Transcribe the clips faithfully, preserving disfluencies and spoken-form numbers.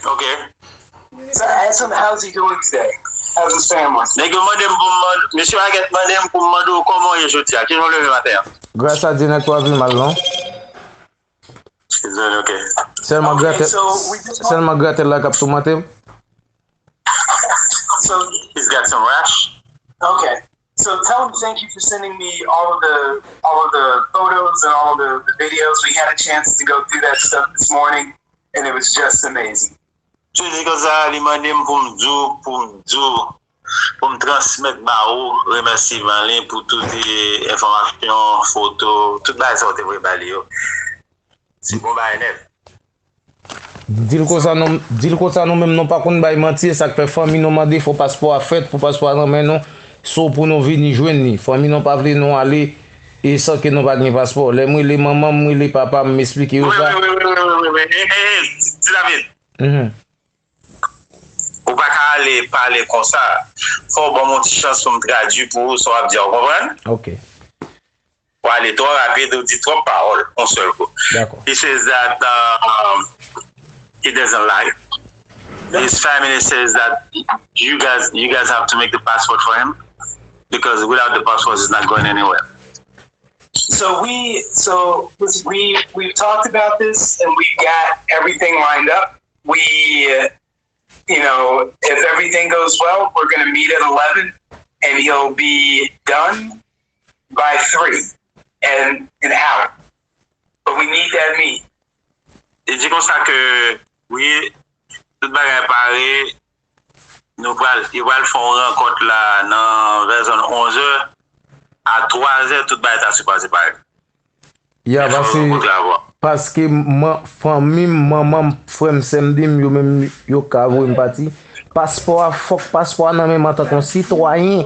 Ok. So I asked him, "How's he doing today? How's his family?" Nèg yo mande m pou m mande, mesye Baguette mande m pou m mande w kòman w ye jodi a, kijan w leve maten an. Gras a Dye, nèg pa vi mal non. He's doing okay. Sèlman Okay, gratèl, so we just sèlman gratèl la k ap toumante m. So he's got some rash. Okay. So tell him thank you for sending me all of the all of the photos and all of the, the videos. We had a chance to go through that stuff this morning, and it was just amazing. Jodi konsa, li mande m pou m di w, pou m di w, pou m transmèt ba ou remèsiman li pou tout, eh, enfòmasyon, foto, tout bagay sa w te voye ba li yo. Se bon bagay nèt. Di l konsa nou, di l konsa nou menm nou pa konn bay manti, e sa k fè fanmi nou mande fò paspò a fèt, pou paspò a nan men nou, so pou nou vini jwenn li. Fanmi nou pa vle nou ale, e san ke nou pa gen paspò. Lè m rele manman m, m rele papa m, m esplike yo sa. Wi, wi, wi, wi, wi, wi, wi. Hey, hey, hey, Ti, Ti David. Mhm. Ou pa ka ale pale konsa. Fò w ban m yon ti chans pou m tradui pou ou sa w ap di a, ou konprann? Ok. Ou ale twò rapid, ou di twòp pawòl, yon sèl kou. Dakò. He says that, um, he doesn't lie. His family says that you guys, you guys have to make the passport for him because without the passport, he's not going anywhere. So we, so we, we've talked about this and we've got everything lined up. We, uh, you know, if everything goes well, we're going to meet at eleven and he'll be done by three and an hour. But we need that meet. Li di konsa ke, wi, tout bagay pare, nou pral, yo pral fè yon rankont la nan vè zòn onz è, a twa è, tout bagay ta sipoze pare. Ya, paske, paske fanmi m, manman m, frè m, sè m, di m, yo menm, yo ka voye m pati. Paspò a, fòk paspò a nan men m antanke yon sitwayen.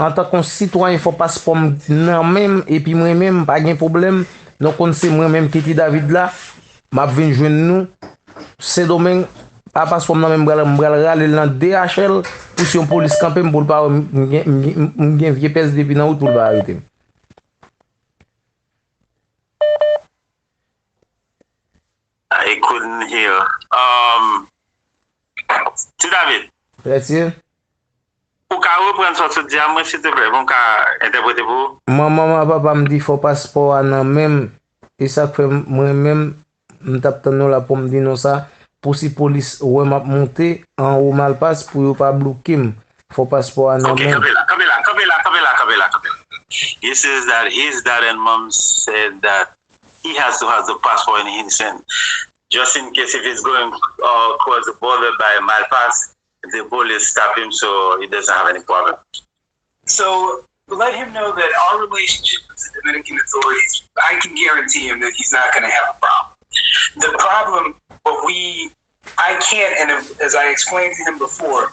Antanke yon sitwayen, fò paspò m nan men m, epi mwen menm, pa gen pwoblèm. Nou konn se mwen menm ki Ti David la, m ap vin jwenn nou. Sendomeng, a paspò m nan men m, m pral, m pral rale l nan D H L, pou si yon polis kanpe m, pou l pa wè m, m gen, m gen, m gen vye pès depi nan wout pou l pa arete m. I couldn't hear. Um, Ti David. Lètye. Ou ka reprann sa w sot di a mwen, silteplè, pou m ka entèprete pou ou? Manman m ak papa m di fò paspò a nan men m. E sa k fè mwen menm, m t ap tann nou la pou m di nou sa. Pou si polis wè m ap monte anwo Malpas, pou yo pa bloke m. Fò paspò a nan men m. Ok, kanpe la, kanpe la, kanpe la, kanpe la, kanpe la, kanpe la. He says that his dad and mom said that he has to have the passport in his hand. Just in case if he's going, uh, cross the border by Malpas, the police stop him, so he doesn't have any problem. So let him know that our relationship with the Dominican authorities, I can guarantee him that he's not going to have a problem. The problem, what we, I can't, and as I explained to him before,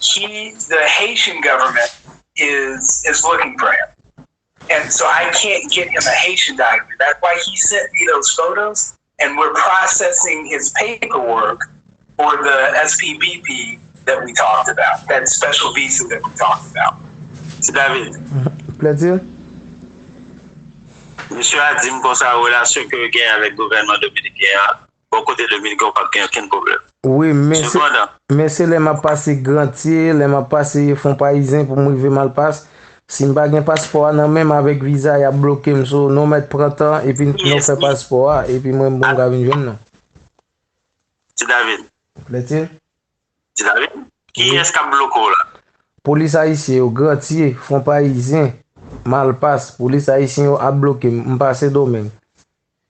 he, the Haitian government is is looking for him. And so I can't get him a Haitian document. That's why he sent me those photos, and we're processing his paperwork for the S P B P that we talked about, that special visa that we talked about. Ti David. Plèdi. Mesye a di m konsa, relasyon ke yo gen avèk gouvènman dominiken an, bò kote Dominiken, ou p ap gen okenn pwoblèm. Wi, men se, men se lè m ap pase Grantye, lè m ap pase Fon Payizen pou m rive Malpas, si m pa gen paspò a nan men m avèk viza, y ap bloke m. So, nou mèt pran tan, epi nou fè paspò a, epi mwen, mwen ka vin jwenn nou. Ti David. Plèdi. Ti David. Kiyès k ap bloke w la? Polis ayisyen yo, Grantye, Fon Payizen, Malpas, polis ayisyen yo ap bloke m. M pa Sendomeng.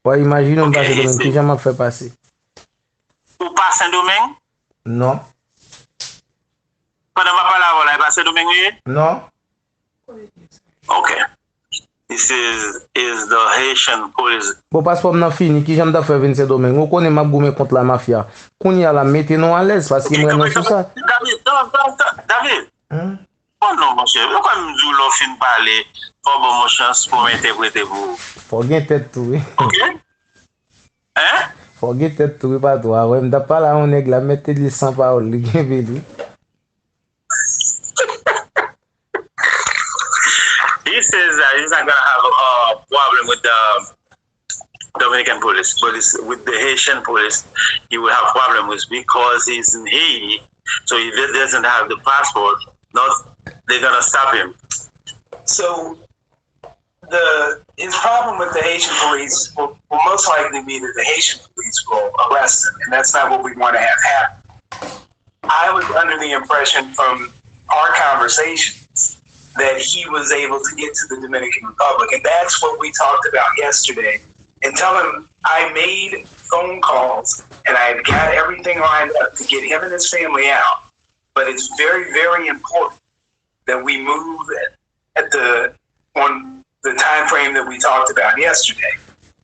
Ou imajine m pa Sendomeng, kijan m ap fè pase? Ou pa Sendomeng? Non. Pandan m ap pale avè w la, e pa Sendomeng ou ye? Non. Ok. This is, is the Haitian police. Bon, paspò m nan fini, kijan m t ap fè vin Sendomeng? Ou konnen m ap goumen kont lamafya. Kounye a la, mete nou alèz, paske m renmen sou sa. David, David, David. Oh non, monchè, ou kwè m di w lè w fin pale, fò w ban m yon chans pou m entèprete pou ou. Fò w gen tèt tou, wi. Ok? Hein? Fò w gen tèt tou, wi, patwon. Avè m t ap pale a yon nèg la, m mèt te di l san pawòl, li kenbe li. He says that he's not gonna have a problem with the Dominican police, but it's with the Haitian police, he will have problem with because he's in Haiti, so he doesn't have the passport. Not they're gonna stop him. So the his problem with the Haitian police will, will most likely be that the Haitian police will arrest him, and that's not what we want to have happen. I was under the impression from our conversations that he was able to get to the Dominican Republic, and that's what we talked about yesterday. And tell him I made phone calls and I had got everything lined up to get him and his family out. But it's very, very important that we move at, at the on the time frame that we talked about yesterday.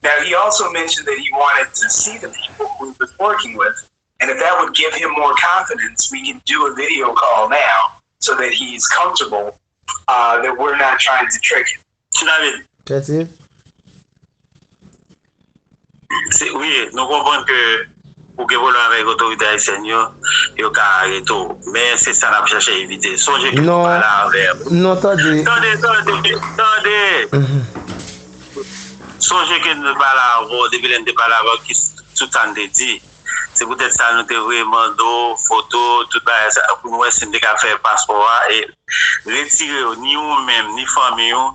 Now, he also mentioned that he wanted to see the people who he was working with, and if that would give him more confidence, we can do a video call now so that he's comfortable, uh, that we're not trying to trick him. Ti David. Kèti? Se, wi, nou konprann ke ou gen pwoblèm avèk otorite ayisyèn yo, yo ka arete w. Men se sa n ap chèche evite. Sonje ke nou pale avè. Non, tande. Tande, tande, tande. Sonje ke nou pale avè w, depi lè n te pale avè w, ki tout sa n te di. Se poutèt sa nou te vle mande w foto, tout bagay sa, pou n wè si n te ka fè paspò a e retire w, ni ou menm, ni fanmi w,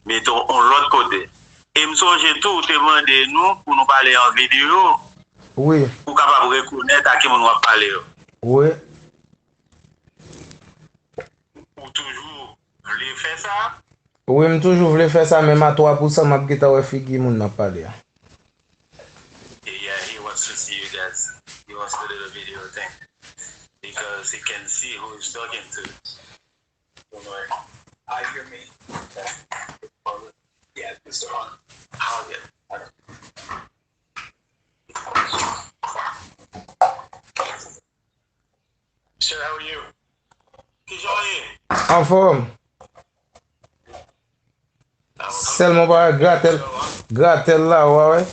mete w yon lòt kote. E m sonje tou, ou te mande nou pou nou pale an videyo. Wi. Pou w kapab rekonèt a ki moun w ap pale yo. Wi. Ou toujou vle fè sa? Wi, m toujou vle fè sa, men m a twa pousan, m ap gentan wè figi moun m ap pale a. Yeah, he wants to see you guys. He wants to do the video thing. Because he can see who he's talking to. Don't worry. I hear me. Yeah, Mister Hunt. I'll get it. Sir, how are you? Kijan w ye? Anfòm. Sèlman pa gratel, gratel la, w a wè.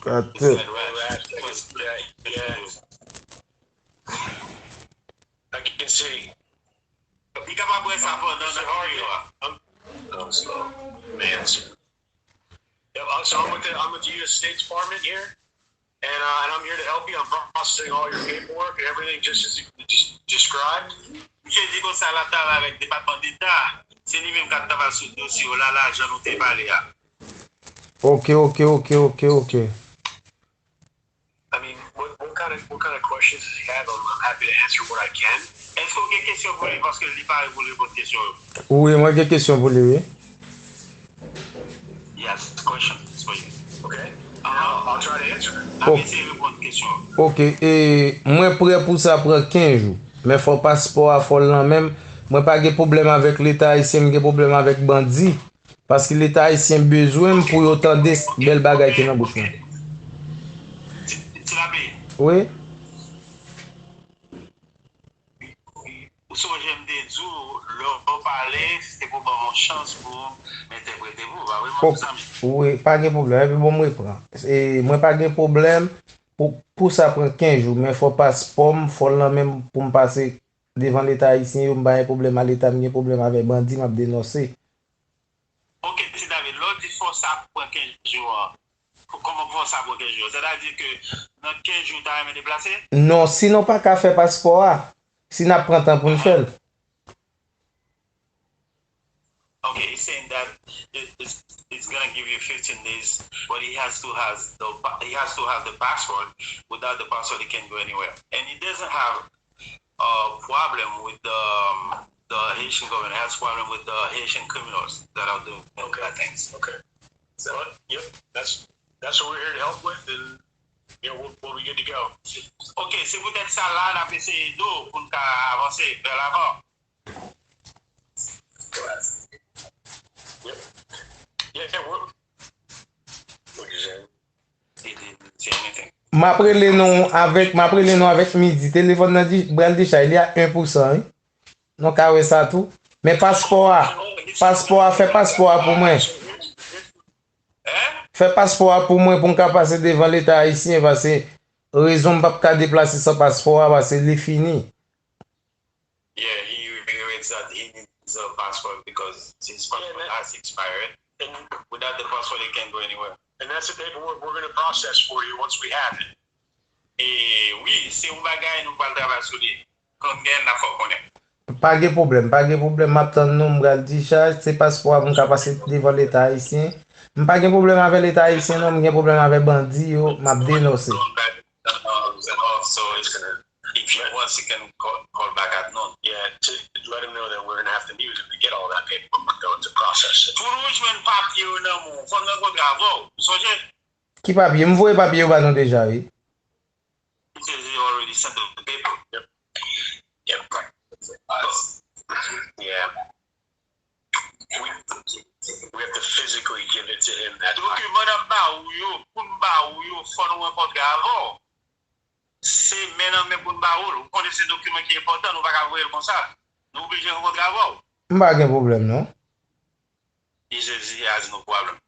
Gratel. I can see. Li kapab wè sa pandan nan videyo a. I'm, I'm slow. Man, sir. Yep, uh, so I'm with the, I'm with the U S State Department here, and, uh, and I'm here to help you. I'm processing all your paperwork and everything just as you just described. Misye di konsa l ap travay avèk Depatman Deta. Se li menm k ap travay sou dosye w la, la, jan nou te pale a. Ok, ok, ok, ok, ok. I mean, what, what kind of, what kind of questions does he have? I'm, I'm happy to answer what I can. Èske w gen kesyon pou li? Paske li pare pou l reponn kesyon yo. Wi, mwen gen kesyon pou li, wi. Yes, questions for you. Okay. I'll, I'll try to answer them. Ap eseye reponn kesyon yo. Ok, e mwen prè pou sa pran kenz jou. Men fò paspò a fò l nan men m. Mwen pa gen pwoblèm avèk Leta ayisyen, m gen pwoblèm avèk bandi. Paske Leta ayisyen bezwen m pou yo tande bèl bagay ki nan bouch mwen. Ti, ti Lape. Wi. Ou sonje m te di w, lè w pale, se pou ban m yon chans pou m entèprete pou ou, pa vre, mezanmi? Wi, pa gen pwoblèm. Epi bon, m repran. E, mwen pa gen pwoblèm pou, pou sa pran kenz jou, men fò paspò m, fò l nan men m pou m pase devan Leta ayisyen yo, m pa gen pwoblèm a Leta, m gen pwoblèm avèk bandi, m ap denonse. Ok, ti David, lè w di fò sa pran kenz jou an, kòman fò sa pran kenz jou an? Sètadi ke nan kenz jou, w ta renmen deplase? Non, si nou pa ka fè paspò a, si n ap pran tan pou n fè l. Okay, he's saying that it, it's, it's gonna give you fifteen days, but he has to has the pa- he has to have the passport. Without the passport, he can't go anywhere. And he doesn't have a problem with the um, the Haitian government. Has problem with the Haitian criminals that are doing bad things. Okay. So, yep, that's that's what we're here to help with, and you know, we'll, we'll be good to go. Ok, se poutèt sa la n ap eseye ede w pou n ka avanse vè lavan. M ap rele nou avèk, m ap rele nou avèk midi. Telefòn nan di, pral dechay, li a en pou san, wi. Nou ka wè sa tou. Men paspò a, paspò a, fè paspò a pou mwen. Fè paspò a pou mwen pou m ka pase devan Leta ayisyen, paske rezon m p ap ka deplase san paspò a, paske li fini. Yeah, he reiterates that he needs a passport because his passport has expired. And without the passport, he can't go anywhere. And that's the paperwork we're going to process for you once we have it. E wi, se yon bagay nou pral travay sou li. Kon gen la fò konnen. Pa gen pwoblèm, pa gen pwoblèm, m ap tann nou, m pral dichaj, se paspò a m ka pase devan Leta ayisyen. M pa gen pwoblèm avè Leta ayisyen non, m gen pwoblèm avè bandi yo, m ap denonse. If you want, you can call, call back at noon. Yeah, to let him know that we're going to have to meet with him to get all that paperwork though, to process it. Pou nou jwenn papye yo nan men w, fò n rankontre avè w, ou sonje? Ki papye? M voye papye yo ba nou deja, wi. He says he already sent the paper. Yep. Yep. Yeah. We, we have to physically give it to him that. Dokiman n ap ba ou yo, pou n ba ou yo, fò nou rankontre avè w. Se men nan men pou n ba ou l. Ou konnen se dokiman ki enpòtan, nou pa ka voye l konsa. Nou oblije rankontre avè w. M pa gen pwoblèm non. He says he has no problem.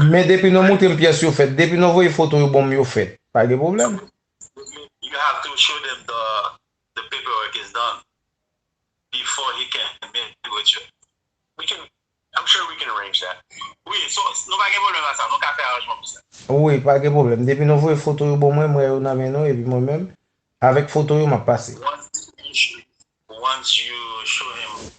Men depi nou montre m pyès yo fèt, depi nou voye foto yo ban m yo fèt, pa gen pwoblèm. You have to show them the the paperwork is done before he can meet with you. We can, I'm sure we can arrange that. Wi, so, nou pa gen pwoblèm a sa, nou ka fè aranjman pou sa. Wi, pa gen pwoblèm. Depi nou voye foto yo ban mwen, m wè yo nan men nou, epi mwen menm, avèk foto yo, m ap pase. Once you show, once you show him